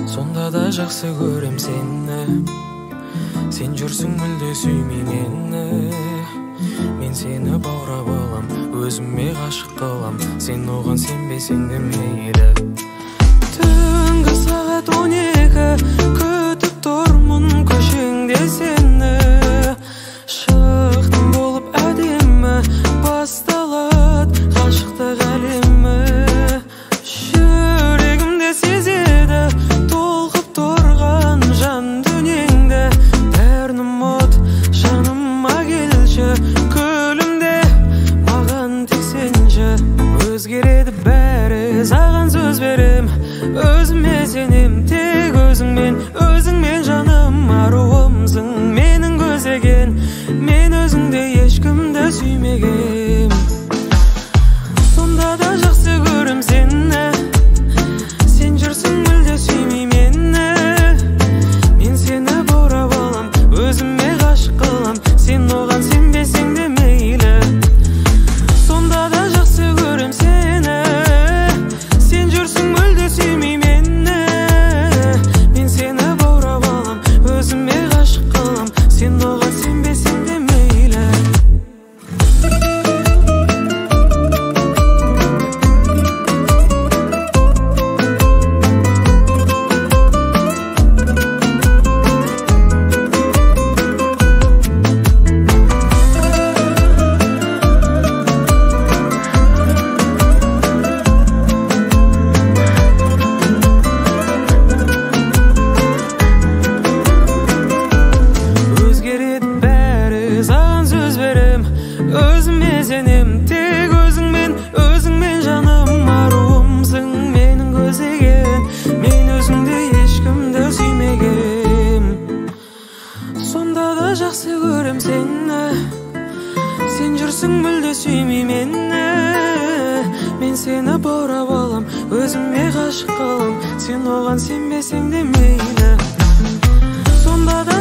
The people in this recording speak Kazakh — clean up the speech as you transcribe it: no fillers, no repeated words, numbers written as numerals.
Сонда да жақсы көрем сені. Сен жүрсің мүлде сүймей мені. Мен сені баурап алам, өзіме ғашық қылам. Сен оған сенбесең де мейлі. Түнгі сағат 12, күтіп тұрмын көшеңде сені. Шықтым болып әдемі, басталады ғашықтық әлемі. Жүрегімде сезеді толқып тұрған жан дүниеңді. Бәрін ұмыт, жаныма келші, күлімде маған тек сенші. Өзгереді бәрі, саған сөз берем, өзіме сенем, тек өзіңмен, өзіңмен жаным. Аруымсың менің көздеген, мен өзіңде ешкімді сүймегем. Сонда да жақсы көрем сені, сен жүрсің мүлде сүймей мені. Мен сені баурап алам, өзіме ғашық қылам. Сен оған сенбесең де мейлі. Сонда да жақсы көрем сені, сен жүрсің мүлде сүймей мені. Мен сені баурап алам, өзіме ғашық қылам. Сен оған сенбесең де мейлі. Өзгереді бәрі, саған сөз берем, өзіме сенем, тек өзіңмен, өзіңмен жаным. Аруымсың менің көздеген, мен өзіңде ешкімді сүймегем. Сонда да жақсы көрем сені, сен жүрсің мүлде сүймей мені. Мен сені баурап алам, өзіме ғашық қылам. Сен оған сенбесең де мейлі. Сонда да